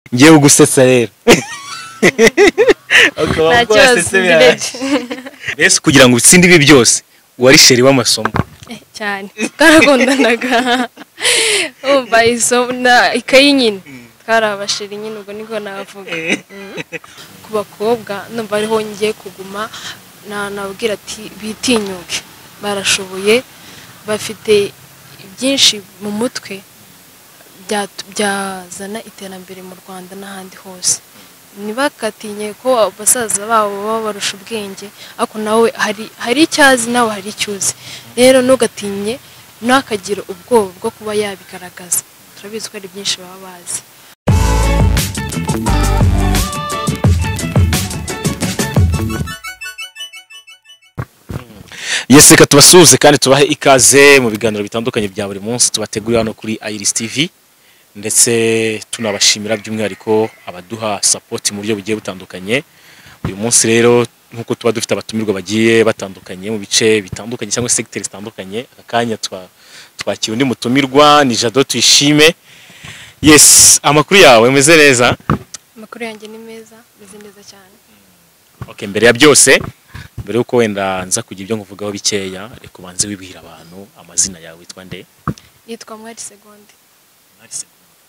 Ngiye kugusetsa rero. Nta kibazo, ndi ready. Mbese kugira ngo utsinde ibi byose, wari chéri w'amasomo? Cyane, twarakundanaga. Umva, isomo na ikayi nyine, twari abachéri nyine, ubwo niko navuga. Ku bakobwa numva ariho ngiye kuguma, nababwira ati bitinyuke, barashoboye, bafite byinshi mu mutwe byazana iterambere mu Rwanda n'ahandi hose. Ntibakatinye ko basaza babo baba barusha ubwenge, ariko nawe hari icyo azi, nawe hari icyo uzi. Rero ntugatinye, ntukagire ubwoba bwo kuba yabigaragaza. Turabizi ko hari byinshi baba bazi. Yes, reka tubasuhuze kandi tubahe ikaze mu biganiro bitandukanye bya buri munsi tubategurira hano kuri Iris TV, ndetse tunabashimira by'umwihariko abaduha support mu buryo bugiye butandukanye. Uyu munsi rero, nk'uko tuba dufite abatumirwa bagiye batandukanye mu bice bitandukanye cyangwa secteurs zitandukanye, aka kanya twakira undi mutumirwa, ni Jado Tuyishime. Yes, amakuru yawe, umeze neza? Amakuru yanjye ni meza, meze neza cyane. Okay, mbere ya byose, mbere yuko wenda nza kugira ibyo nkuvugaho bikeya, reka ubanze wibwira abantu amazina yawe. Witwa nde? Nitwa Mwari Segonde.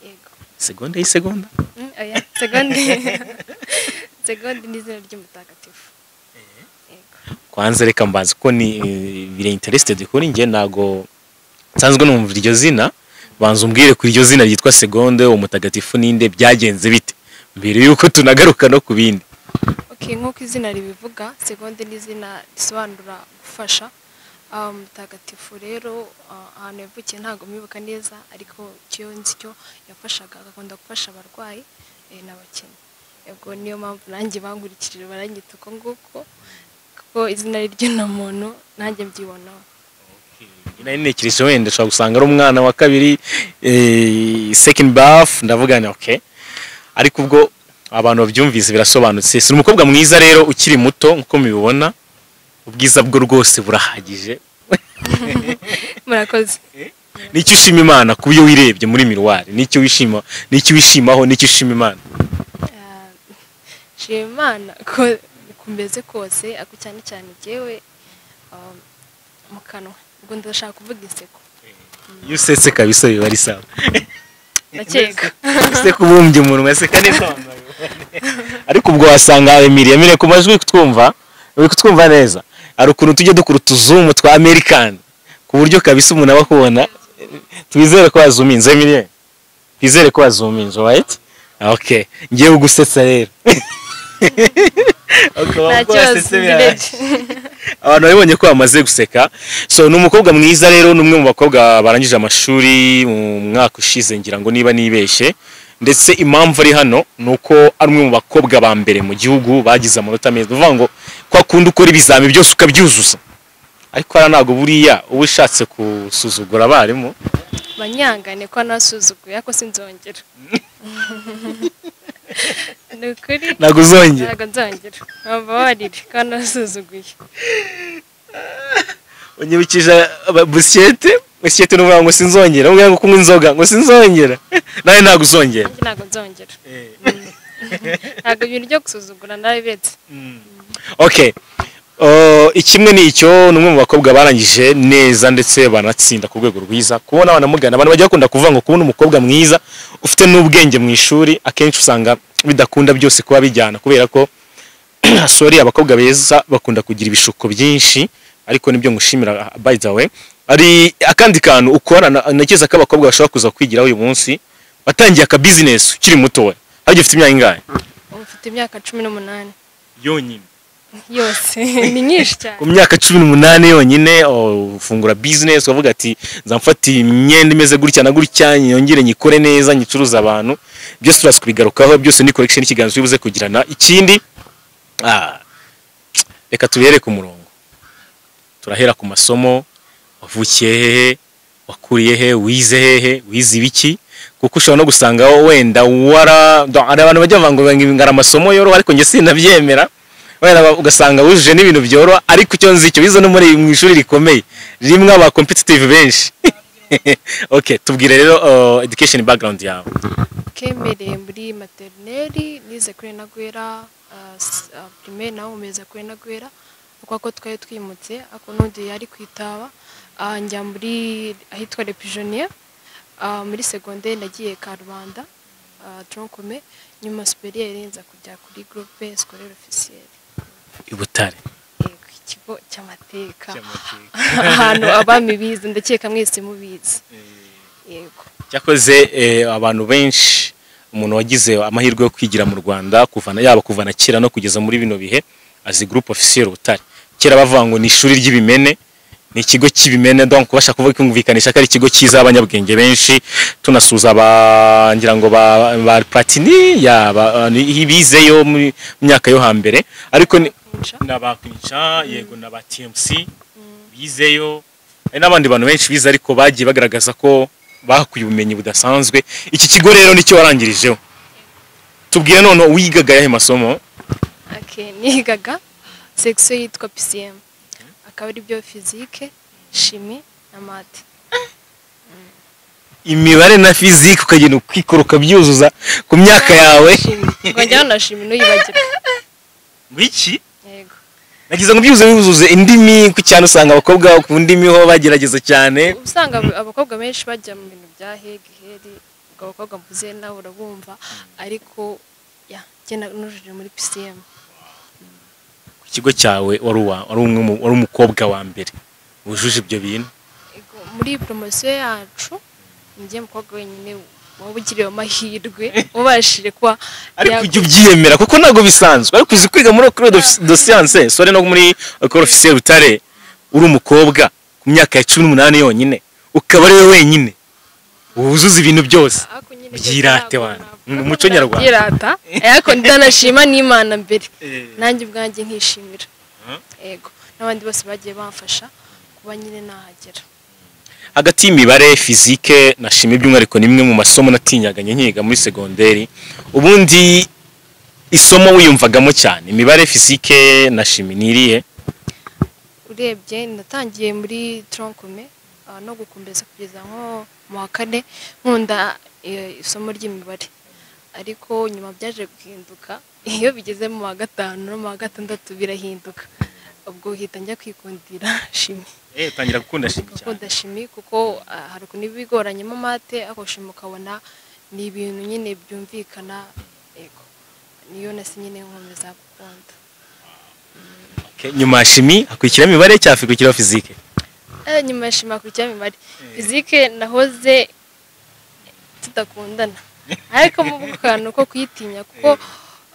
Yego. Segonde y'isegonda? Oya, Segonde, Segonde ni izina ry'umutagatifu. Yego. Kwanza reka mbanze, kuko ni biri interested kuri njye, ntago nsanzwe numva iryo zina. Banza umbwire kuri iryo zina ryitwa Segonde, uwo mutagatifu ninde, byagenze bite, mbere yuko tunagaruka no ku bindi. Okay, nk'uko izina ribivuga, Segonde ni izina risobanura gufasha. Mutagatifu rero, ahantu yavukiye ntabwo mwibuka neza, ariko icyo nzi cyo yafashaga, agakunda gufasha abarwayi n'abakene. Ubwo niyo mpamvu nanjye bankurikirije baranyita uko nguko, kuko izina ryo na muntu nanjye mbyibonaho. Nari ntekereje wenda ushobora gusanga ari umwana wa kabiri, second birth, ndavuga ni okay, ariko ubwo abantu babyumvise birasobanutse. Si umukobwa mwiza rero ukiri muto, nkuko mubibona, ubwiza bwo rwose burahagije. Murakoze. Nicyo ushima Imana ku byo wirebye muri miroir? Nicyo wishima, nicyo wishimaho, nicyo ushima Imana? Shima Imana ko kumeze kose, ariko cyane cyane jyewe mu kanwa, ubwo ndashaka kuvuga inseko. Iyo usetse kabisa biba ari sawa. Ndakeka. Useka ubumbye umunwa, aseka neza. Ariko ubwo wasanga Emilie, Emilie, ku majwi kutwumva, uri kutwumva neza? Hari ukuntu tujya dukora utuzumu twa American ku buryo kabisa umuntu aba akubona. Twizere ko wazuminze, Emilie, twizere ko wazuminze, right? Okay, ngiye kugusetsa rero. Nta kibazo, ndi ready. Abantu babibonye ko bamaze guseka. So ni umukobwa mwiza rero, ni umwe mu bakobwa barangije amashuri mu mwaka ushize, ngira ngo niba nibeshye. Ndetse impamvu ari hano ni uko ari umwe mu bakobwa ba mbere mu gihugu bagize amanota meza. Uvuga ngo kwa kundi ukora ibizami byose ukabyuzuza, ariko hariya ntabwo buriya uba ushatse gusuzugura abarimu? Banyangane ko nasuzuguye, ariko sinzongera, ni ukuri. Ntabwo uzongera? Ntabwo nzongera, bambabarire ko nasuzuguye. Unyibukije busyete. Busyete ni ukuvuga ngo sinzongera, uvuga ngo kunywa inzoga ngo sinzongera. Nawe ntabwo uzongera? Nanjye ntabwo nzongera. Ntabwo ibintu byo gusuzugura narabiretse. Okay. Ikimwe ni icyo, ni umwe mu bakobwa barangije neza ndetse banatsinda ku rwego rwiza. Kubona banamugana, abantu bajya bakunda kuvuga ngo kubona umukobwa mwiza ufite n'ubwenge mu ishuri, akenshi usanga bidakunda byose kuba bijyana, kubera ko, sorry, abakobwa beza bakunda kugira ibishuko byinshi. Ariko nibyo ngushimira. By the way, ari akandi kantu ukora ntekereza ko abakobwa bashobora kuza kwigiraho uyu munsi. Watangiye aka business ukiri muto. We harya ufite imyaka ingahe? Ubu mfite imyaka 18. Yonyine? Yose, ni nyinshi cyane. Ku myaka 18 yonyine, oh, ufungura business, ukavuga ati nzamfata imyenda imeze gutya na gutya, nyongere nyikore neza, nyicuruza abantu. Byose turaza kubigarukaho, byose ni collection y'ikiganiro turibuze kugirana. Ikindi, reka tubihere ku murongo. Turahera ku masomo. Wavukiye hehe, wakuriye he, wize hehe, wize ibiki? Kuko ushobora no gusanga wenda wara hari abantu bajya bavuga ngo ngara amasomo yoroha, ariko njye sinabyemera. Wenda ugasanga wujuje n'ibintu byoroha, ariko icyo nzi cyo wize no muri mu ishuri rikomeye rimwe aba competitive benshi. Okay, tubwire rero education background yawe. Kemereye muri maternelle nize kuri Nagwera, primaire naho nkomeza kuri Nagwera kuko ko twari twimutse, ako n'undi yari kwitaba. Njya muri ahitwa Le Pigeonnier. Muri secondaire nagiye Karubanda, tronc commun, nyuma supérieur nza kujya kuri groupe scolaire officiel i Butare. Yego, ikigo cy'amateka, ahantu abami bize, ndakeka mwese mubizi. Yego. Cyakoze abantu benshi, umuntu wagize amahirwe yo kwigira mu Rwanda kuvana yaba kuvana kera no kugeza muri bino bihe, azi groupe officiel Butare. Kera bavuga ngo ni ishuri ry'ibimene, ni ikigo cy'ibimene, donc kubasha kuvuga kumvikanisha ko ari ikigo cyiza abanyabwenge benshi tunasuza ba ngira ngo ba Platini yaba bizeyo mu myaka yo hambere, ariko n'aba Kwinca, yego, n'aba TMC bizeyo, hari n'abandi bantu benshi bize ariko bagiye bagaragaza ko bahakuye ubumenyi budasanzwe. Iki kigo rero nicyo warangirijeho. Tubwire none wigaga yahe masomo? Okay, nigaga section yitwa PCM, akaba ari byo physique, chimie na math. Imibare na physique ukagenda ukikora ukabyuzuza ku myaka yawe? Ngo njyaho na chimie ntuyibagirwe. Ngwiki? Yego. Nagize ngo byuzuze bizuze indimi, ku cyane usanga abakobwa ku ndimi ho bagerageza cyane. Usanga abakobwa benshi bajya mu bintu bya hegi heri, ubwo abakobwa mvuze nawe urabumva, ariko ya njye nujuje muri PCM. Ku kigo cyawe wari wari umukobwa wa mbere wujuje ibyo bintu? Ego, muri promosiyo yacu njye mukobwa wenyine waba ugiriwe amahirwe ubashije kuba ariko ujya ubyiyemera kuko ntabwo bisanzwe, ariko uzi kwiga muri école de science sore no muri école officielle Butare uri umukobwa ku myaka ya 18 yonyine, ukaba ari we wenyine wuzuza ibintu byose. Ariko nyine Byirate ntabwo wana. navuga ko Umuco nyarwanda. Byirata, ariko ndanashima n'Imana mbere, nanjye ubwanjye nkishimira. Yego, n'abandi bose bagiye bamfasha kuba nyine nahagera. Hagati y'imibare, physique na chimie by'umwihariko, ni imwe mu masomo natinyaga nkiga muri segonderi. Ubundi isomo wiyumvagamo cyane, imibare, physique na chimie, ni irihe? Urebye natangiye muri tronc commun no gukomeza kugeza nko mu wa kane nkunda isomo ry'imibare, ariko nyuma byaje guhinduka. Iyo bigeze mu wa gatanu no mu wa gatandatu birahinduka, ubwo uhita njya kwikundira chimie. Utangira gukunda chimie cyane? Gukunda chimie kuko hari ukuntu iba bigoranyemo math, ariko chimie ukabona ni ibintu nyine byumvikana. Yego, niyo nasi nyine nkomeza gukunda. Okay, nyuma ya chimie hakurikiraho imibare cyangwa hakurikiraho physique? Nyuma ya chimie hakurikiraho imibare. Physique nahoze tudakundana, ariko mu kantu ko kuyitinya, kuko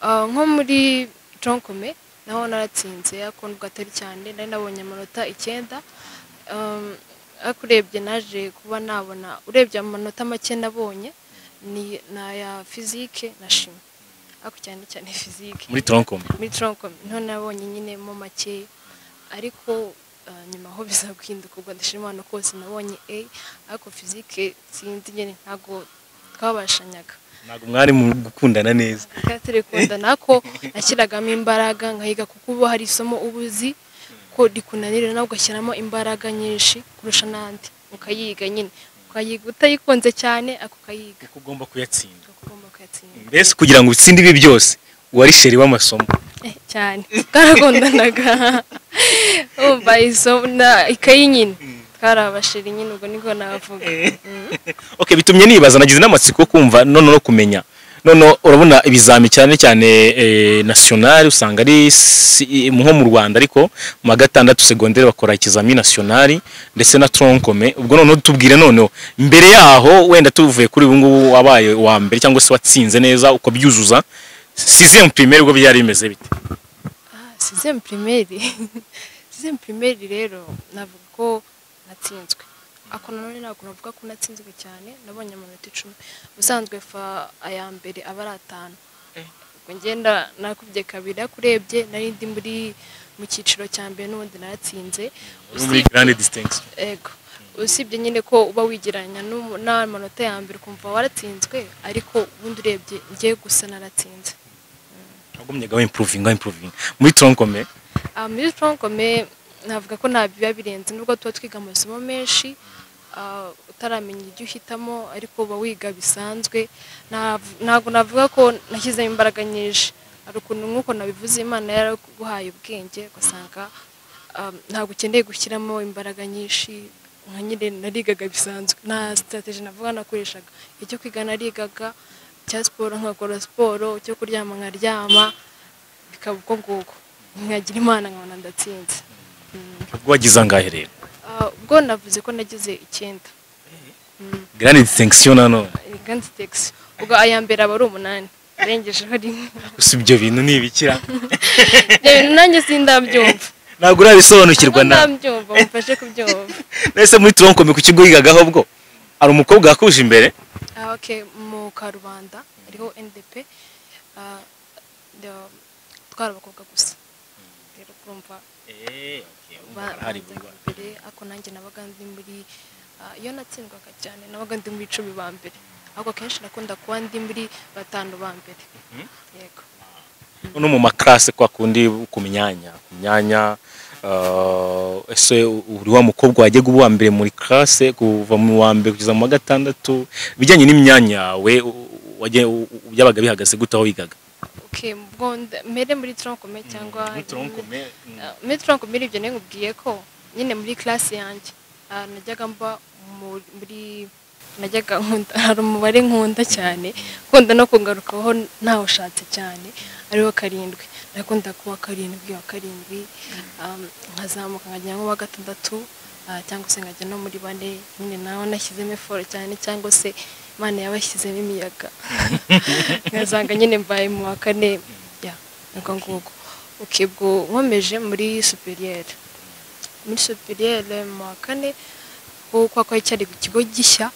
nko muri tronc commun naho naratsinze, ariko nubwo atari cyane, nari nabonye amanota 9. Ariko urebye naje kuba nabona, urebye amanota make nabonye ni aya physique na chimie, ariko cyane cyane physique. Muri tronc commun? Muri tronc commun niho nabonye nyine mo make, ariko nyuma aho biza guhinduka, ubwo ndashima Imana kose nabonye A, ariko physique sinzi nyine ntabwo twabashanyaga. Ntabwo mwari mu gukundana neza? Twari turi kundana ko nashyiragamo imbaraga nkayiga, kuko ubu hari isomo uba uzi ko rikunanira, nawe ugashyiramo imbaraga nyinshi kurusha n'andi, ukayiga nyine, ukayiga utayikunze cyane, ariko ukayiga. Kuko ugomba kuyatsinda. Kuko ugomba kuyatsinda. Mbese kugira ngo utsinde ibi byose wari chéri w'amasomo? Cyane, twarakundanaga, umva isomo na ikayi nyine twari abachéri nyine, ubwo niko navuga. Okay, bitumye nibaza, nagize n'amatsiko yo kumva none no kumenya none urabona ibizami cyane cyane national usanga ari nko mu Rwanda, ariko mu wa gatandatu secondaire bakora ikizami national ndetse na tronc commun. Ubwo noneho tubwire noneho mbere yaho, wenda tuvuye kuri ubu ngubu wabaye uwa mbere cyangwa se watsinze neza uko byuzuza, sixième primaire ubwo byari bimeze bite? Sixième primaire, sixième primaire rero navuga ko natsinzwe, ako nanone ntabwo navuga ko natsinzwe cyane. Nabonye amanota 10. Ubusanzwe fa aya mbere aba ari 5, ubwo ngenda nakubye kabiri, ariko urebye nari ndi muri mu cyiciro cya mbere n'ubundi naratsinze. Uri muri grande distinction? Ego, usibye nyine ko uba wigereranya n'amanota ya mbere ukumva waratsinzwe, ariko ubundi urebye ngiye gusa naratsinze. Wagumyaga improvinga muri tronc commun? Muri tronc commun navuga ko nta biba birenze, nubwo tuba twiga amasomo menshi. utaramenya ibyo uhitamo, ariko uba wiga bisanzwe. Ntabwo navuga ko nashyizemo imbaraga nyinshi, hari ukuntu nk'uko nabivuze Imana yaraguhaye ubwenge, ugasanga ntabwo ukeneye gushyiramo imbaraga nyinshi. Nka nyine narigaga bisanzwe, nta strategy navuga nakoreshaga. Icyo kwiga narigaga, cya siporo nkakora siporo, icyo kuryama nkaryama, bikaba uko nguko, nkagira Imana nkabona ndatsinze. Ubwo wagize angahe rero? Ubwo navuze ko nagize 9. Grande distinction nanone. Grande distinction. Ubwo aya mbere aba ari 8, rengejeho rimwe. Gusa ibyo bintu ni ibikira. Ibyo bintu nanjye sindabyumva. Ntabwo urabisobanukirwa na. Ndabyumva, mufashe kubyumva. Nese muri tronc commun ku kigo yigagaho bwo ari umukobwa wakuje imbere? Okay, mu Karubanda hariho NDP, twari abakobwa gusa. Rero urumva hari imbere, ako nanjye nabaga ndi muri, iyo natsindwaga cyane nabaga ndi muri 10 ba mbere, ariko kenshi nakunda kuba ndi muri 5 ba mbere. Yego. No mu maklase kwa kundi ku myanya ese uri wa mukobwa wajye guba wa mbere muri classe kuva mu wa mbere kugeza mu wa 6, bijyanye n'imyanya yawe wajye byabaga bihagaze gute aho wigaga? Okay, ubwo mbere muri tronc commun cyangwa muri tronc commun, muri tronc commun ibyo nkubwiye ko nyine muri classe yanjye najyaga mba muri, najyaga nkunda, hari umubare nkunda cyane, nkunda no kugarukaho ntawushatse cyane, ariwo 7. Nakunda kuwa 7 wa 7, nkazamuka nkajya nko wa 6, cyangwa se nkajya no muri 4, nyine naho nashyizemo effort cyane, cyangwa se Imana yabashyizemo imiyaga nkazanga nyine mbaye mu wa 4 ya nuko nguko. Okay, ubwo nkomeje muri superieur, muri superieur mu wa 4, kuko kwa cyari ikigo gishya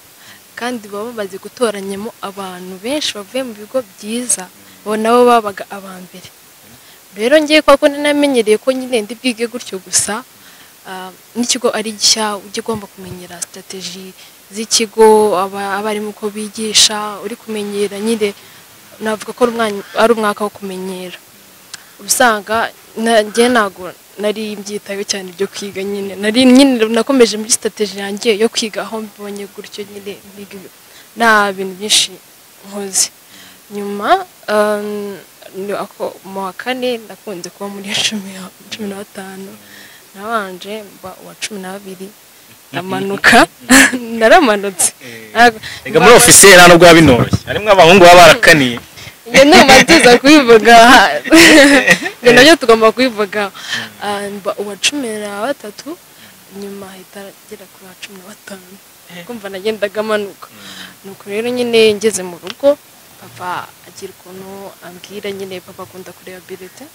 kandi baba bamaze gutoranyamo abantu benshi bavuye mu bigo byiza, bo nabo babaga aba mbere. Rero ngiye kwa ko namenyereye ko nyine ndi bwige gutyo gusa, n'ikigo ari gishya ujye ugomba kumenyera strategy z'ikigo, abarimu uko bigisha, uri kumenyera nyine, navuga ko ari umwaka wo kumenyera. Usanga njye ntago nari mbyitayeho cyane ibyo kwiga nyine, nari nyine nakomeje muri strategy yanjye yo kwiga aho mbonye gutyo nyine, nta bintu byinshi nkoze. Nyuma mu wa 4 nakunze kuba muri 15, nabanje mba uwa 12, ndamanuka, naramanutse. Ega muri officier nta nubwo binoroshye, harimo abahungu baba barakaniye. Njye ndumva tuza kubivuga, njye nabyo tugomba kubivuga. Mba uwa 13, nyuma ahita agera kuri wa 15, kumva nagendaga manuka. Nuko rero nyine ngeze mu rugo, papa agira ukuntu ambwira nyine, papa akunda kureba bulletin,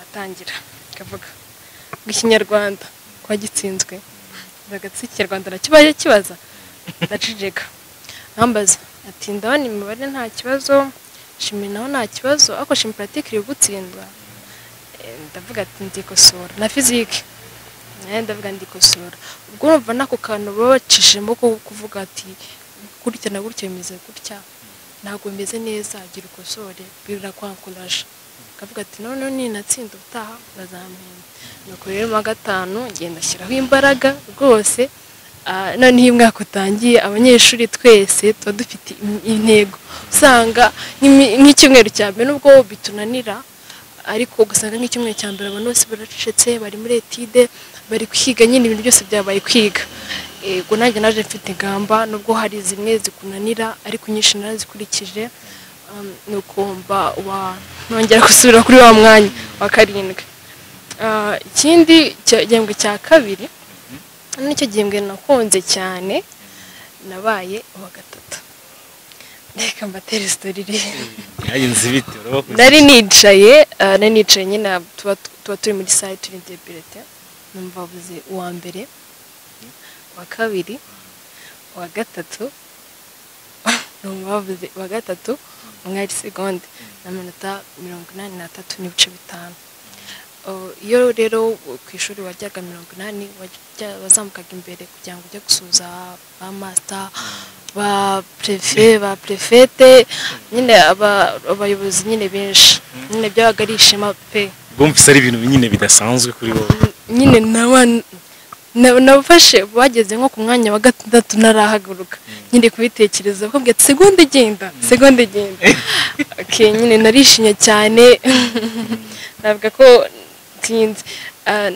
atangira akavuga ngo Ikinyarwanda kwa gitsinzwe, ndagatsi Ikinyarwanda nakibaye kibaza, ndaceceka. Ambaza ati ndabona imibare nta kibazo, shimi naho nta kibazo, ariko shimi pratique iri gutsindwa. Ndavuga ati ndikosora, na physique nayo ndavuga ndikosora. Ubwo urumva nako kantu baba bacishemo ko kuvuga ati gutya na gutya bimeze gutya, ntabwo bimeze neza, gira ukosore, birakwankuraje. Akavuga ati none ninatsinda ubutaha bazampemba. Nuko rero mu wa 5 ngenda shyiraho imbaraga rwose. Noneho iyo umwaka utangiye abanyeshuri twese tuba dufite intego, usanga nk'icyumweru cya mbere nubwo bitunanira, ariko ugasanga nk'icyumweru cya mbere abantu bose baracecetse, bari muri etide, bari kwiga nyine, ibintu byose byabaye kwiga. Ubwo nanjye naje mfite ingamba, nubwo hari zimwe zikunanira ariko nyinshi narazikurikije. Nuko mba nongera gusubira kuri wa mwanya wa 7. Ikindi gihembwe cya 2 nicyo gihembwe nakunze cyane, nabaye uwa 3. Reka mbatere story rero. Nari nicaye, nyine tuba turi muri salle turi bulletin, numva bavuze uwa mbere, uwa 2, uwa 3, numva bavuze uwa 3 umwari seconde n'amanota 83.5. Iyo rero ku ishuri wajyaga 80, wazamukaga imbere kugira ngo ujye gusuza ba master, ba préfet, ba préfète, nyine abayobozi nyine benshi, nyine byabaga ari ishema pe. Bumvise ari ibintu nyine bidasanzwe kuri wowe. Nyine nawe Nafashe bageze nko ku mwanya wa gatandatu narahaguruka nyine kubitekereza ko mbwira segonde genda, segonde genda. Okay, nyine narishimye cyane, navuga ko ntinze.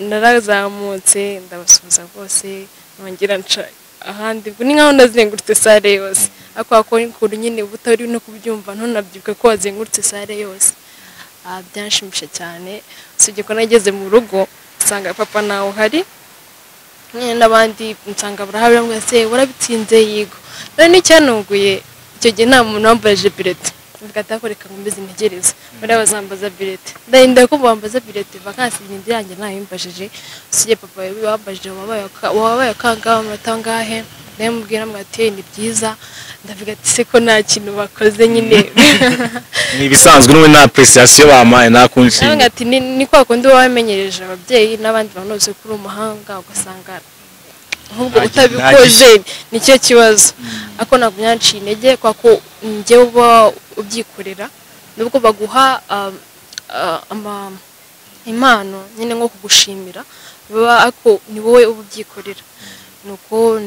Narazamutse ndabasuhuza rwose, nongera nca ahandi, ubwo ni nkaho nazengurutse salle yose, ariko hakora ukuntu nyine uba utari no kubyumva, ntunabyibuke ko wazengurutse salle yose. Byanshimisha cyane, usibye ko nageze mu rugo nsanga papa nawe uhari nyine n'abandi, nsanga barahari, bamwe se warabitsinze? Yego. None n'icyanunguye, icyo gihe nta muntu wambaje bulletin. Mvuga ati reka nkomeze ntegereze bariya bazambaza bulletin. Ndahinda ko bambaza bulletin, vacances irindwi yanjye ntayimbajije, usibye papa wambajije wabaye kangahe, amanota angahe? Ndamubwira ati ni byiza. Ndavuga ati se ko nta kintu bakoze nyine. Ni ibisanzwe n'ubu nta appréciation bampaye, nta kunshima. Ndavuga ati ni kwa kundi uba wamenyereje ababyeyi n'abandi bantu bose kuri umuhanga, ugasanga ahubwo utabikoze nicyo kibazo. Ariko ntabwo byanciye intege, kubera ko njyewe uba ubyikorera, nubwo baguha impano nyine nko kugushimira, ariko ni wowe uba ubyikorera. Nuko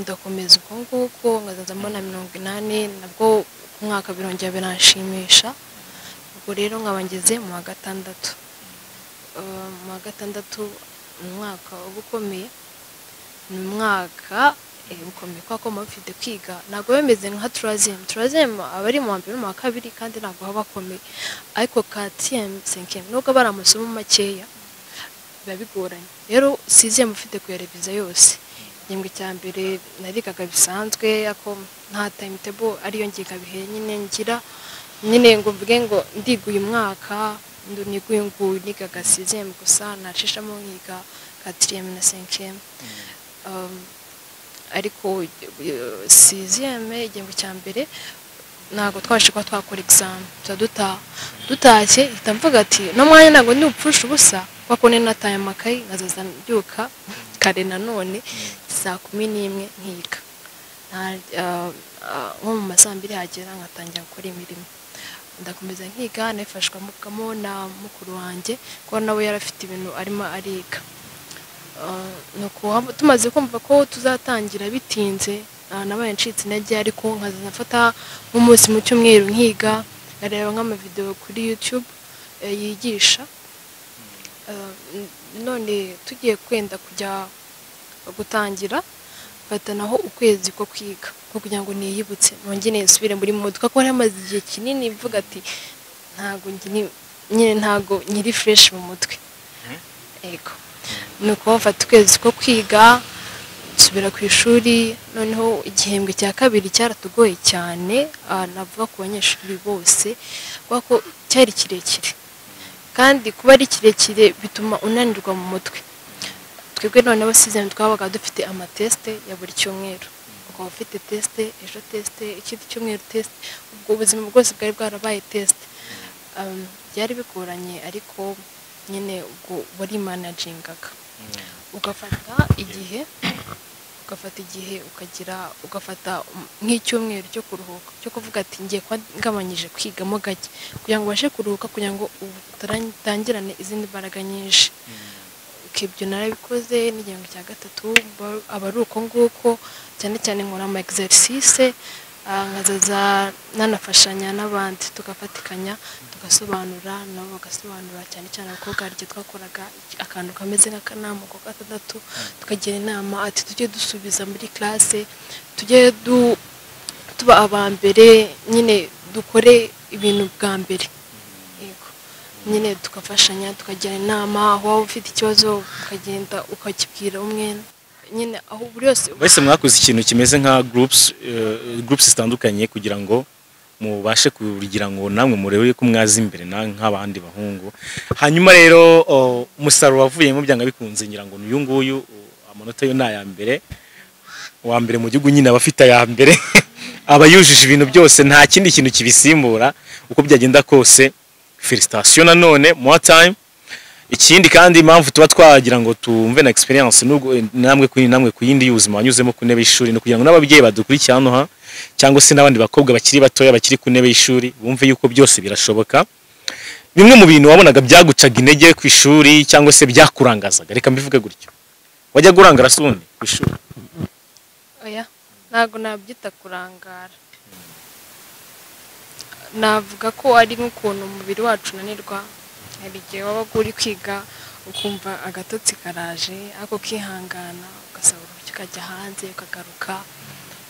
ndakomeza uko nguko, nkazaza mbona 80, nabwo ku mwaka birongera biranshimisha. Ubwo rero nkaba ngeze mu wa gatandatu. Mu wa gatandatu ni umwaka uba ukomeye, ni umwaka ukomeye kubera ko muba mufite kwiga, ntabwo biba bimeze nka troisième. Troisième aba ari mu wa mbere no mu wa kabiri, kandi ntabwo haba hakomeye, ariko quatrième, cinquième, nubwo aba ari amasomo makeya, biba bigoranye. Rero sixième ufite kuyareviza yose. Igihembwe cya mbere narigaga bisanzwe, ariko nta timetable ariyo ngengabihe nyine ngira nyine ngo mvuge ngo ndiga uyu mwaka, niga uyu nguyu. Nigaga sixième gusa, nacishamo nkiga quatrième na cinquième. Ariko sixième, igihembwe cya mbere, ntabwo twabashije kuba twakora examen, tuba dutaha. Dutashye ihita mvuga ati no mwanya ntabwo ndi bupfushe ubusa, kuko nari nataye amakayi, nkazaza mbyuka kare nanone saa 11 nkiga, nko mu ma saa mbiri hagera nkatangira gukora imirimo, ndakomeza nkiga, nafashwamo na mukuru wanjye kuko nawe yari afite ibintu arimo ariga. Nuko tumaze kumva ko tuzatangira bitinze, nabaye ncitse intege, ariko nkaza nafata nk'umunsi mu cyumweru nkiga, nkareba nk'amavideo kuri YouTube yigisha. None tugiye kwenda kujya gutangira, mfata naho ukwezi ko kwiga ko kugira ngo niyibutse, nongere nsubire muri mood, kuko hari hamaze igihe kinini mvuga ati ntago nyine ntago nkiri fresh mu mutwe. Yego, nuko mfata ukwezi ko kwiga, nsubira ku ishuri. Noneho igihembwe cya kabiri cyaratugoye cyane, navuga ku banyeshuri bose, kubera ko cyari kirekire, kandi kuba ari kirekire bituma unanirwa mu mutwe. Twebwe noneho sixième twabaga dufite amatest ya buri cyumweru, ukaba ufite test ejo, test ikindi cyumweru, test, ubwo ubuzima bwose bwari bwarabaye test. Byari bigoranye, ariko nyine ubwo warimanagingaga, ugafata igihe ukagira, ugafata nk'icyumweru cyo kuruhuka, cyo kuvuga ati ngiye kuba ngabanyije kwigamo gake kugira ngo ubashe kuruhuka, kugira ngo utangirane izindi mbaraga nyinshi. Ibyo narabikoze. N'igihembwe cya gatatu aba ari uko nguko, cyane cyane nkora ama exercice, nkazaza nanafashanya n'abandi, tugafatikanya tugasobanura, nabo bagasobanura, cyane cyane abakobwa. Hari igihe twakoraga akantu kameze nk'akanama ku gatandatu, tukagira inama ati tujye dusubiza muri classe, tujye tuba aba mbere nyine, dukore ibintu bwa mbere. Yego, nyine tugafashanya, tukagira inama, aho waba ufite ikibazo ukagenda ukakibwira umwe nyine, aho buri wese. Wese mwakoze ikintu kimeze nka groups zitandukanye kugira ngo mubashe kugira ngo namwe murebe ko mwaza imbere na nk'abandi bahungu. Hanyuma rero umusaruro wavuyemo byanga bikunze ngira ngo n'uyu nguyu, amanota yo ni aya mbere, uwa mbere mu gihugu nyine aba afite aya mbere, aba yujuje ibintu byose, nta kindi kintu kibisimbura uko byagenda kose. Félicitations nanone, more time. Ikindi kandi, impamvu tuba twagira ngo tumve na experience nubwo namwe kuri namwe ku yindi y'ubuzima wanyuzemo ku ntebe y'ishuri, no kugira ngo n'ababyeyi badukurikiye hano ha cyangwa se n'abandi bakobwa bakiri batoya bakiri ku ntebe y'ishuri bumve yuko byose birashoboka. Bimwe mu bintu wabonaga byagucaga intege ku ishuri cyangwa se byakurangazaga, reka mbivuge gutyo. Wajya gurangara se ubundi ku ishuri? Oya, ntabwo nabyita kurangara, navuga ko ari nk'ukuntu umubiri wacu unanirwa. Hari igihe wabaga uri kwiga ukumva agatotsi karaje, ariko ukihangana ugasaba uruhushya ukajya hanze ukagaruka.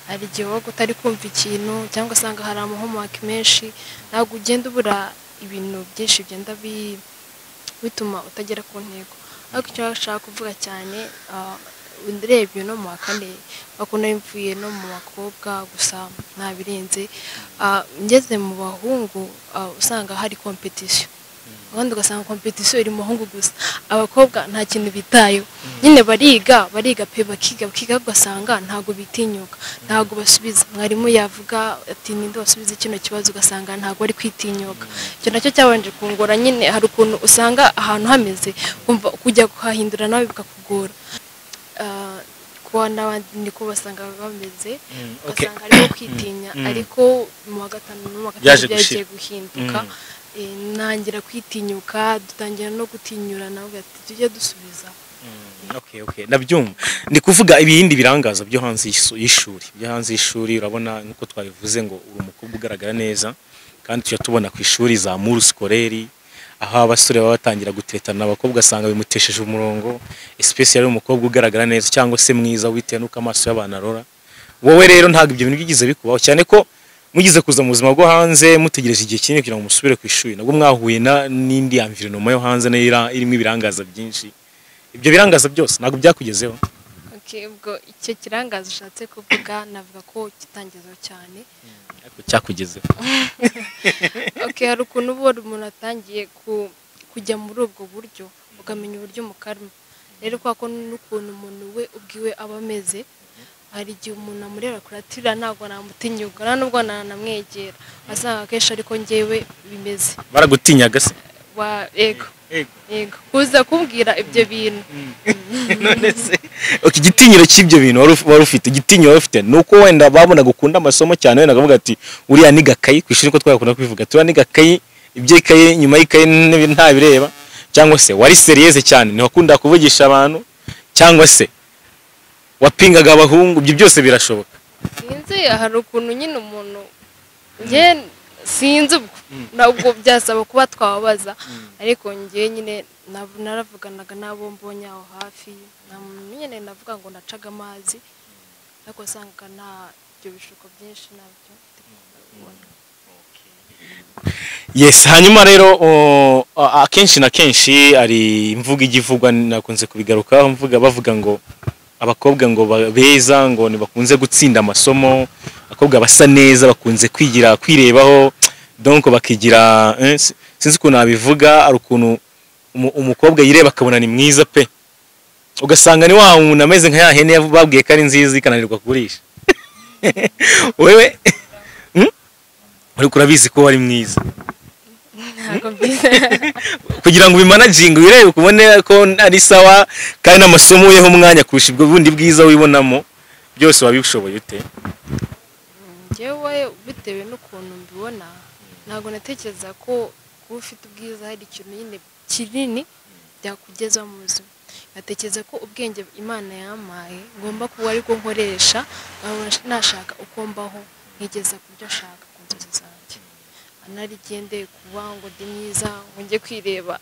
Hari igihe wabaga utari kumva ikintu, cyangwa usanga hari amahomework menshi, ntabwo ugenda ubura ibintu byinshi bigenda bituma utagera ku ntego. Ariko icyo nshaka kuvuga cyane, urebye no mu wa kane kuko nari mvuye no mu bakobwa gusa ntabirenze, ngeze mu bahungu, usanga hari competition, ubundi ugasanga competition iri mu bahungu gusa, abakobwa nta kintu bitayeho. Nyine bariga, bariga pe, bakiga bakiga, ugasanga ntabwo bitinyuka, ntabwo basubiza. Mwarimu yavuga ati ninde wasubiza kino kibazo, ugasanga ntabwo bari kwitinyuka. Icyo nacyo cyabanje kungora nyine. Hari ukuntu usanga ahantu hameze kumva kujya kuhahindura nawe bikakugora. Kuba n'abandi niko basanga bameze, ugasanga harimo kwitinya. Ariko mu wa gatanu no mu wa Byaje gatandatu byagiye gushira. guhinduka. Ntangira kwitinyuka, dutangira no gutinyurana, avuga ati tujye dusubiza. Okay, ndabyumva. Ndi kuvuga ibindi birangaza byo hanze y'ishuri, byo hanze y'ishuri. Urabona nkuko twabivuze ngo uri umukobwa ugaragara neza, kandi tujya tubona ku ishuri za mur scolaire aho abasore baba batangira gutetana abakobwa, asanga bimutesheje umurongo, especially umukobwa ugaragara neza cyangwa se mwiza bitewe n'uko amaso y'abantu arora. Wowe rero ntabwo ibyo bintu byigeze bikubaho, cyane ko mugize kuza mu buzima bwo hanze mutegereje igihe kinini kugira ngo musubire ku ishuri, nabwo mwahuye n'indi environment yo hanze nayo irimo ibirangaza byinshi. Ibyo birangaza byose ntabwo byakugezeho? Okay, ubwo icyo kirangaza ushatse kuvuga navuga ko kitangezeho cyane. Ariko cyakugezeho. Okay, hari ukuntu uba umuntu atangiye kujya muri ubwo buryo, ukamenya uburyo mukarma rero, kubera ko n'ukuntu umuntu we ubwiwe aba ameze, hari igihe umuntu amureba kuratira ntabwo namutinyuka, nta nubwo nanamwegera, wasanga akenshi ariko njyewe bimeze. Baragutinyaga se? Wa yego. Yego, kuza kumbwira ibyo bintu. None se okay, igitinyiro cy'ibyo bintu wari ufite, igitinyiro wari ufite ni uko wenda babonaga ukunda amasomo cyane, wenda bakavuga ati uriya ni gakayi ku ishuri, ko twakunda kubivuga, turiya ni gakayi, ibyo ikayi nyuma y'ikayi ntabireba, cyangwa se wari sérieuse cyane ntiwakunda kuvugisha abantu, cyangwa se wapingaga abahungu? Ibyo byose birashoboka. Sinzi, hari ukuntu nyine umuntu, njye sinzi ubwo ntabwo byasaba kuba twababaza, ariko njye nyine naravuganaga n'abo mbonye aho hafi. Nta muntu nyine navuga ngo nacaga amazi, ariko wasangaga nta ibyo bishuko byinshi nabyo ndi kubona. Yes, hanyuma rero akenshi na kenshi hari imvugo ijya ivugwa, nakunze kubigarukaho mvuga, bavuga ngo abakobwa ngo beza ngo ntibakunze gutsinda amasomo, abakobwa basa neza bakunze kwigira kwirebaho, donc bakigira sinzi ukuntu nabivuga, ari ukuntu umukobwa yireba akabona ni mwiza pe, ugasanga ni wa muntu ameze nka ya hene babwiye ko ari nziza ikananirwa kugurisha. Wewe Ariko urabizi ko wari mwiza? Ntabwo mbizi. Kugira ngo ubimanaginge, wirebe ukubone ko ari sawa, kandi n'amasomo uyeho umwanya kurusha ubwo bundi bwiza wibonamo, byose wabishoboye ute? Njyewe bitewe n'ukuntu mbibona, ntabwo natekereza ko kuba ufite ubwiza hari ikintu nyine kinini byakugezaho mu buzima. Natekereza ko ubwenge Imana yampaye ngomba kuba aribwo nkoresha, nkaba nashaka uko mbaho nkigeza ku byo nshaka, ku nzozi zanjye, anarigendeye kuba ngo ndi mwiza ngo njye kwireba,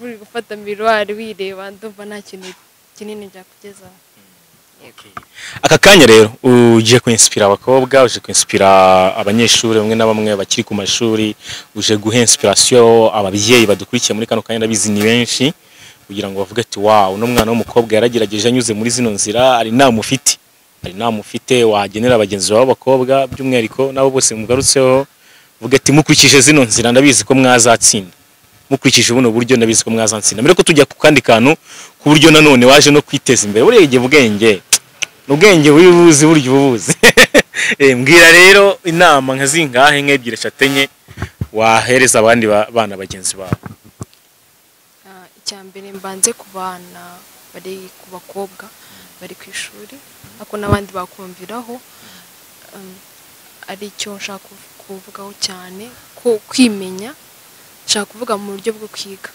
uri gufata miroir wireba, ndumva nta kintu kinini byakugezaho. Aka kanya rero ugiye kwinspira abakobwa, uje kwinspira abanyeshuri bamwe na bamwe bakiri ku mashuri, uje guha inspiration ababyeyi badukurikiye muri kano kanya, ndabizi ni benshi, kugira ngo bavuge ati wow, uno mwana w'umukobwa yaragerageje anyuze muri zino nzira. Hari inama ufite wagenera bagenzi bawe b'abakobwa by'umwihariko, nabo bose mugarutseho, vuga ati mukurikije zino nzira ndabizi ko mwazatsinda, mukurikije buno buryo ndabizi ko mwazatsinda? Mbere ko tujya ku kandi kantu, ku buryo nanone waje no kwiteza imbere, buriya igihe ubwenge ubwenge buri buzi burya ububuzi. Mbwira rero inama nka zingahe, nk'ebyiri, eshatu, enye, wahereza abandi bana bagenzi bawe. Icya mbere mbanze ku bana bari ku bakobwa bari ku ishuri, ariko n'abandi bakumviraho, ari cyo nshaka kuvugaho cyane, ko kwimenya, nshaka kuvuga mu buryo bwo kwiga,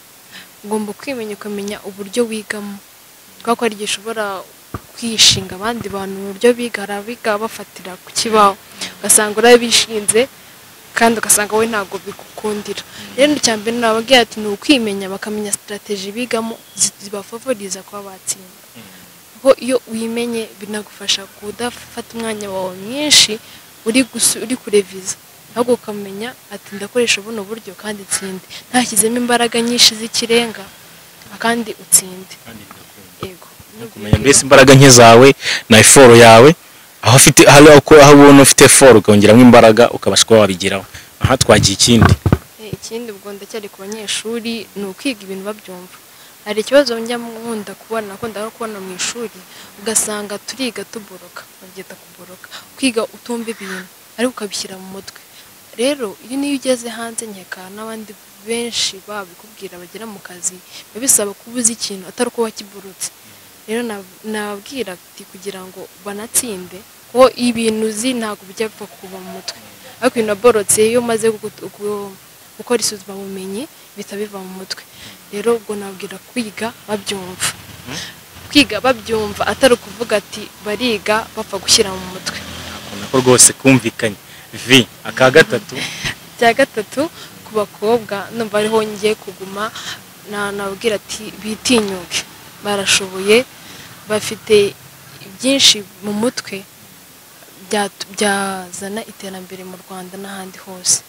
ugomba kwimenya ukamenya uburyo wigamo. Kubera ko hari igihe ushobora kwishinga abandi bantu mu buryo biga, hari abiga bafatira ku kibaho ugasanga urabishinze kandi ugasanga wowe ntabwo bigukundira. Rero icya mbere nababwira ati ni ukwimenya, bakamenya strategy bigamo zibafavoriza kuba batsinda. Kuko iyo uyimenye binagufasha kudafata umwanya wawe mwinshi uri kureviza, ahubwo ukamenya ati ndakoresha buno buryo kandi ntsinde, ntashyizemo imbaraga nyinshi z'ikirenga kandi utsinde. Yego. Kumenya mbese imbaraga nke zawe na effort yawe, aho ufite aho aho ubona ufite effort ukongeramo imbaraga ukabasha kuba wabigeraho. Aha twagiye ikindi. Ikindi ubwo ndacyari ku banyeshuri, ni ukwiga ibintu babyumva. Hari ikibazo njya nkunda kubona, nakunda no kubona mu ishuri, ugasanga turiga tuboroka, babyita kuboroka, kwiga utumva ibintu ariko ukabishyira mu mutwe. Rero iyo niyo ugeze hanze, nkeka n'abandi benshi babikubwira bagera mu kazi, biba bisaba kuba uzi ikintu atari uko wakiborotse. Rero nababwira ati kugira ngo banatsinde, kuko ibintu uzi ntabwo bijya bipfa kuva mu mutwe, ariko ibintu waborotse iyo umaze gukora isuzumabumenyi bihita biva mu mutwe. Rero ubwo nababwira kwiga babyumva, kwiga babyumva atari ukuvuga ati bariga bapfa gushyira mu mutwe. Nako rwose kumvikanye. Vi aka gatatu. Cya gatatu ku bakobwa, numva ariho ngiye kuguma, nababwira ati bitinyuke, barashoboye, bafite byinshi mu mutwe byazana iterambere mu Rwanda n'ahandi hose.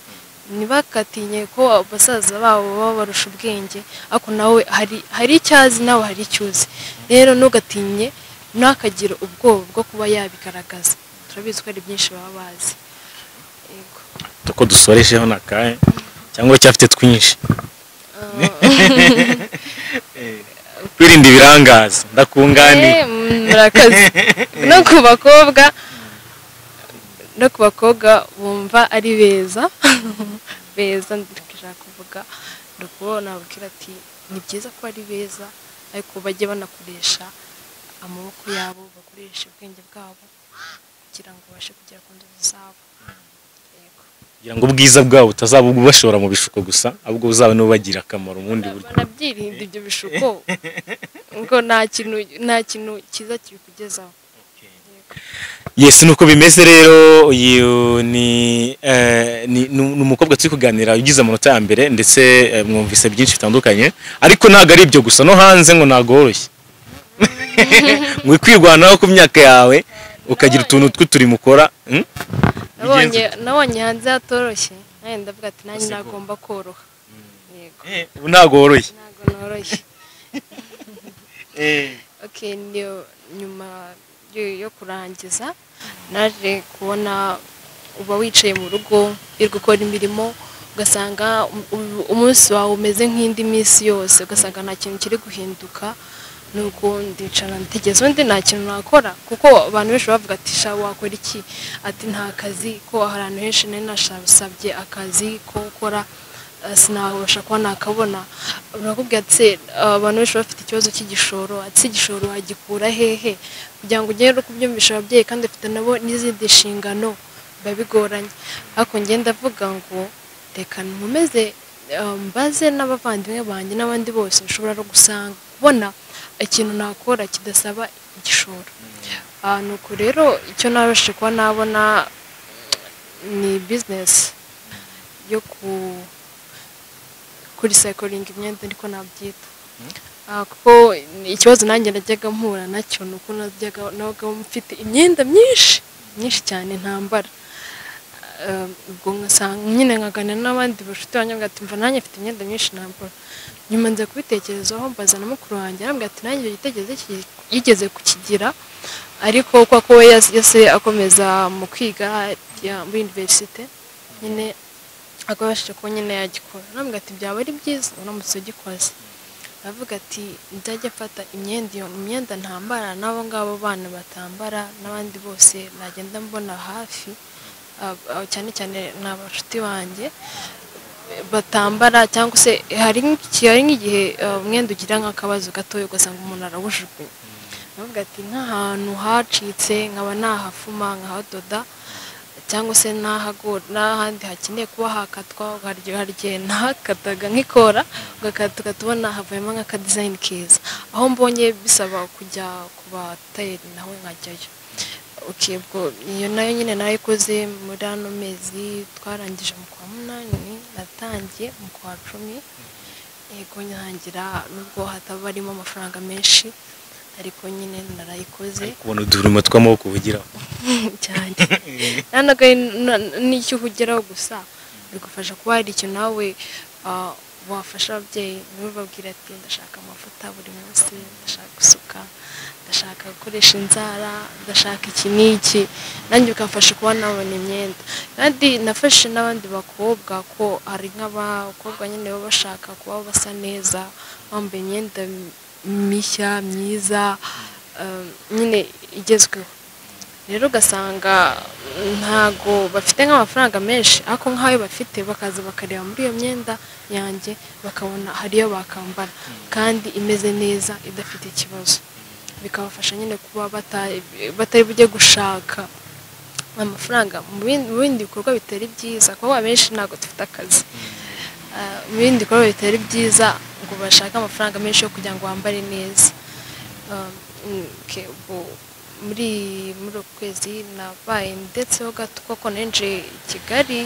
Ntibakatinye ko abasaza babo baba barusha ubwenge, ariko nawe hari icyo azi, nawe hari icyo uzi. Rero ntugatinye, ntukagire ubwoba bwo kuba yabigaragaza. Turabizi ko hari byinshi baba bazi. Yego. Tuko dusorejeho nakahe cyangwa cyafite twinshi. Kwirinda ibirangaza ndakunganiye. Murakaze. No ku bakobwa bumva ari beza beza, ndashaka kuvuga nuko nababwira ati ni byiza ko ari beza, ariko bajye banakoresha amaboko yabo, bakoreshe ubwenge bwabo kugira ngo babashe kugera ku nzozi zabo. Yego. Kugira ngo ubwiza bwabo butazaba bubashora mu bishuko gusa, ahubwo buzaba n'ubagira akamaro mu bundi buryo. Banabyirinda ibyo bishuko, ngo nta kintu cyiza kibikugezaho. Yes, nuko bimeze rero. Uyu ni umukobwa turi kuganira ugize amanota ya mbere, ndetse mwumvise byinshi bitandukanye, ariko ntabwo ari ibyo gusa, no hanze ngo ntabwo woroshye. Ngo kwirwanaho ku myaka yawe ukagira utuntu tw'uturimo ukora. Nabonye hanze hatoroshye, nanjye ndavuga ati nanjye nagomba koroha. Yego. Ubu ntabwo woroshye. Ntabwo noroshye. Okay, nyuma yo kurangiza naje kubona uba wicaye mu rugo uri gukora imirimo, ugasanga umunsi wawe umeze nk'indi minsi yose, ugasanga nta kintu kiri guhinduka. Nuko ndicara ntegereza undi nta kintu nakora, kuko abantu benshi bavuga ati sha wakora iki, ati nta kazi, ko ahantu henshi nari nasabye akazi ko gukora sinabasha kuba nakabona. Urakubwira ati abantu benshi bafite ikibazo cy'igishoro, ati igishoro wagikura hehe kugira ngo ugere no kubyumvisha ababyeyi kandi ufite nabo n'izindi nshingano, biba bigoranye. Ariko njye ndavuga ngo reka nkomeze mbaze n'abavandimwe banjye n'abandi bose, nshobora no gusanga kubona ikintu nakora kidasaba igishoro. Nuko rero icyo nabashije kuba nabona ni business yo kuri recycling imyenda, ariko nabyita. Kuko ikibazo nanjye najyaga mpura nacyo ni uko nabaga mfite imyenda myinshi myinshi cyane ntambara. Ubwo ngasanga nyine nkaganira n'abandi bashuti banjye ati mva nanjye mfite imyenda myinshi ntambara. Nyuma nza kubitekerezaho mbaza na mukuru wanjye, arambwira ati nanjye icyo gitekerezo yigeze kukigira, ariko kuko we yase akomeza mu kwiga muri universite nyine akabashije kuba nyine yagikora. Arambwira ati byaba ari byiza uramutse ugikoze. Aravuga ati nzajya mfata imyenda, iyo imyenda ntambara n'abo ngabo bana batambara n'abandi bose nagenda mbona hafi, cyane cyane ni abashuti banjye batambara, cyangwa se hari nk'igihe umwenda ugira nk'akabazo gatoya ugasanga umuntu arawujugunya. Aravuga ati nk'ahantu hacitse nkaba nahafuma nkahadoda, cyangwa se n'ahandi hakeneye kuba hakatwa, hari igihe nahakataga nk'ikora ugakata ukatubona havuyemo nk'akadizayini keza. Aho mbonye bisaba kujya ku batayeri naho nkajyayo. Okay, ubwo iyo nayo nyine narayikoze muri ano mezi twarangije mu kwa 8, natangiye mu kwa 10. Yego, nyangira nubwo hataba harimo amafaranga menshi ariko nyine narayikoze. Kubona udurimo tw'amaboko ugiraho cyane nanaga n'icyo ugeraho gusa bigufasha kuba hari icyo nawe wafasha ababyeyi. Ntubabwire ati ndashaka amavuta buri munsi, ndashaka gusuka, ndashaka gukoresha inzara, ndashaka iki n'iki, nanjye bikamfasha kuba nabona imyenda. Kandi nafashe n'abandi bakobwa ko hari nk'abakobwa nyine baba bashaka kuba basa neza, bambaye imyenda mishya myiza, nyine igezweho. Rero ugasanga ntago bafite nk'amafaranga menshi, ariko nk'ayo bafite bakaza bakareba muri iyo myenda yanjye bakabona hariyo bakambara kandi imeze neza idafite ikibazo, bikabafasha nyine kuba batari bujye gushaka amafaranga mu bindi bikorwa bitari byiza, kuko abenshi ntago dufite akazi. Mu bindi bikorwa bitari byiza ngo bashake amafaranga menshi yo kugira ngo bambare neza. Muri uku kwezi nabaye ndetse ho gato kuko ninjiye i Kigali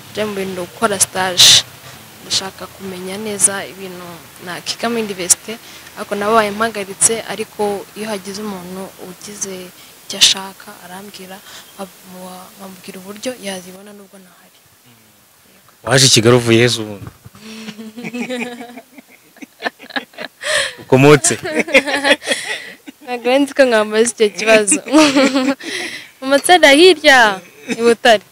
njya mu bintu gukora stage, ndashaka kumenya neza ibintu nakiga muri universite, ariko nabaye mpagaritse. Ariko iyo hagize umuntu ugize icyo ashaka arambwira, nkamubwira uburyo yazibona nubwo ntahari. Waje i Kigali uvuye he ubundi? Ukomotse? Ntabwo nzi ko mwambaza icyo kibazo. Mu Matsara hirya i Butare.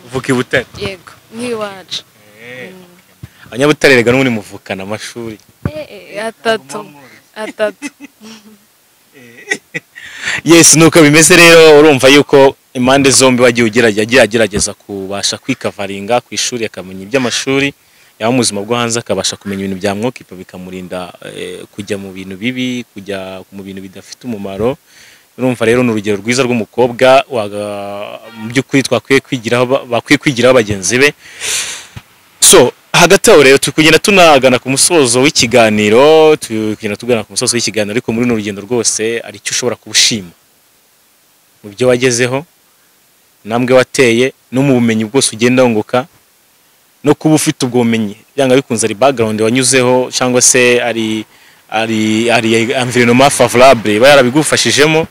Uvuka i Butare? Yego, n'iwacu. Abanyabutare rega n'ubundi muvukana amashuri atatu. Yes, nuko bimeze rero. Urumva yuko impande zombi wagiye ugerageza, agerageza kubasha kwikavaringa ku ishuri akamenya iby'amashuri, yaba mu buzima bwo hanze akabasha kumenya ibintu bya mwokipa bikamurinda kujya mu bintu bibi, kujya mu bintu bidafite umumaro. Urumva rero ni urugero rwiza rw'umukobwa mu by'ukuri twakwiye kwigiraho, bakwiye kwigiraho bagenzi be. So hagati aho rero turi kugenda tunagana ku musozo w'ikiganiro, ariko muri runo rugendo rwose ari icyo ushobora kubushima mu byo wagezeho, intambwe wateye, no mu bumenyi bwose ugenda wunguka, no kuba ufite ubwo bumenyi byanga bikunze ari background wanyuzeho cyangwa se ari environnement favorable iba yarabigufashijemo.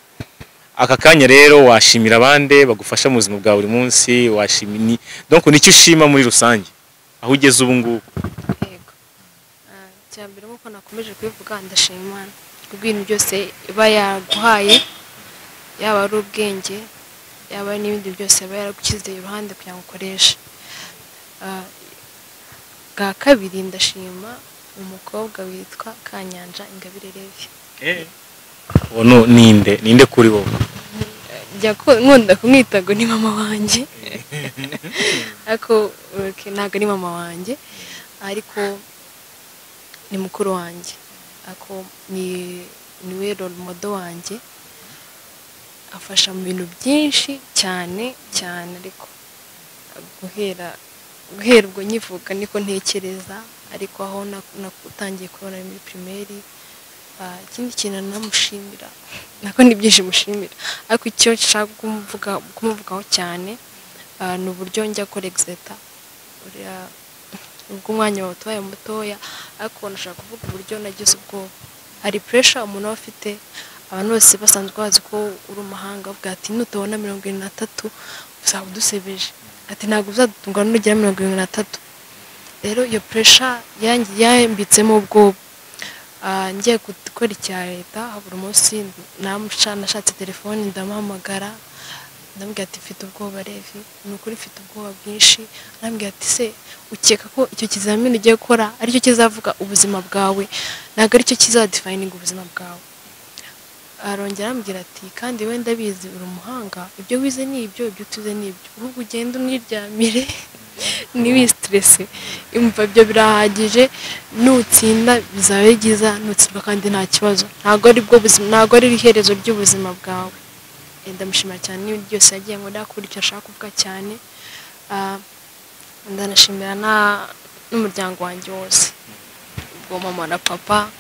Aka kanya rero washimira abandi bagufasha mu buzima bwa buri munsi, washimira donc nicyo ushima muri rusange aho ugeze ubu ngubu. Yego, cyambere nkuko nakomeje kubivuga, ndashima Imana kubw'ibintu byose iba yaguhaye, yaba ari ubwenge, yaba n'ibindi byose iba yaragukize iruhande kugira ngo ukoreshe. Bwa kabiri ndashima umukobwa witwa Kanyanja Ingabire Levi. Ono ninde kuri wowe? Njya nkunda kumwita ngo ni mama wanjye, ariko ntabwo ari mama wanjye, ariko ni mukuru wanjye, ariko niwe role model wanjye, afasha mu bintu byinshi cyane cyane, ariko guhera ubwo nkivuka niko ntekereza, ariko aho natangiye kubona muri primaire. Ikindi kintu namushimira, nako ni byinshi mushimira, ariko icyo nshaka kumuvugaho cyane ni uburyo njya gukora exeta, ubwo umwanya wawe utubaye mutoya, ariko nashaka kuvuga uburyo nagize ubwoba. Hari pressure umuntu aba afite, abantu bose basanzwe bazi ko uri umuhanga, bavuga ati nutabona 73 uzaba udusebeje, ati ntabwo uzadutunga nugera 73. Rero iyo pressure yambitsemo ubwoba. Ngiye gukora icya leta, buri munsi nashatse telefone ndamuhamagara, ndamubwira ati mfite ubwoba Levi, ni ukuri mfite ubwoba bwinshi. Arambwira ati se ukeka ko icyo kizamini ugiye gukora aricyo kizavuga ubuzima bwawe, ntabwo aricyo kizadefininga ubuzima bwawe. Arongera arambwira ati kandi wenda bizi uri umuhanga, ibyo wize ni ibyo, ibyo utuze ni ibyo, ahubwo ugende uniryamire ntiwistresse, imva ibyo birahagije, nutsinda bizaba byiza, nutsindwa kandi nta kibazo, ntabwo ari bwo buzima, ntabwo ari iherezo ry'ubuzima bwawe. Ndamushimira cyane n'ibindi byose yagiye nkora, kuri icyo ashaka kuvuga cyane. Ndanashimira n'umuryango wanjye wose, ubwo mama na papa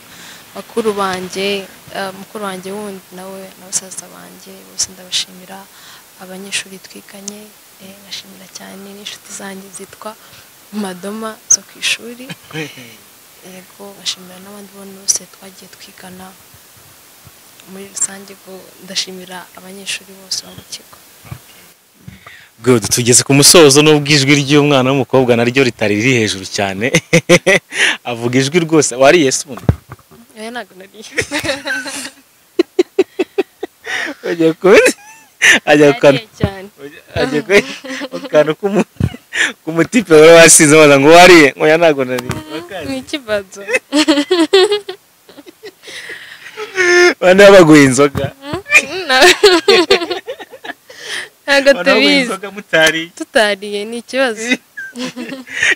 Bakuru banjye, mukuru wanjye wundi nawe na basaza banjye bose ndabashimira, abanyeshuri twiganye, ngashimira cyane n'inshuti zanjye zitwa Madoma zo ku ishuri. Yego, ngashimira n'abandi bose twagiye twigana. Muri rusange ndashimira abanyeshuri bose bo mu kigo. Good, tugeze ku musozo n'ubwo ijwi ry'umwana w'umukobwa naryo ritari riri hejuru cyane. Avuga ijwi rwose. Wariye se ubundi? Oya, ntabwo nariye. Ugiye kubi ajya ku kantu Nariye cyane. Ajya ku kantu k'umutipe wari wasize baza ngo wariye, ngo oya ntabwo nariye. Ni ikibazo. Bane baguha inzoga? Ntabwo Bane baguha tubizi. inzoga mutariye? Tutariye ni ikibazo.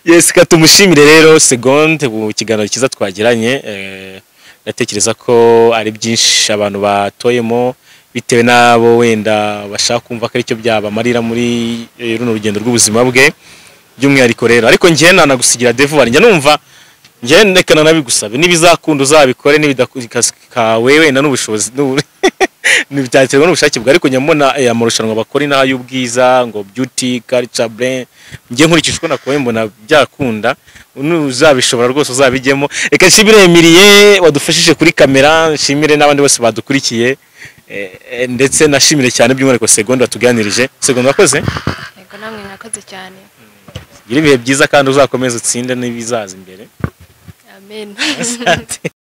Yes, ka tumushimire rero Segonde ku kiganiro cyiza twagiranye. Ndatekereza ko ari byinshi abantu batoyemo bitewe n'abo wenda bashaka kumva ko aricyo byabamarira muri runo rugendo rw'ubuzima bwe by'umwihariko rero. Ariko njye nanagusigira devoir, njya numva njye reka nanabigusabe, nibizakunda uzabikore, nibidakawe wenda n'ubushobozi ntibyaterwa n'ubushake bwawe, ariko njya mbona amarushanwa bakora inaha y'ubwiza ngo beauty culture brain, njye nkurikije uko nakubaye mbona byakunda, uzabishobora rwose uzabijyemo. Reka nshimire Emilie wadufashije kuri kamera, nshimire n'abandi bose badukurikiye, ndetse nashimire cyane by'umwihariko Segonde watuganirije. Segonde, wakoze. Yego, namwe mwakoze cyane. Gira ibihe byiza kandi uzakomeze utsinde n'ibizaza imbere. Amen. Asante.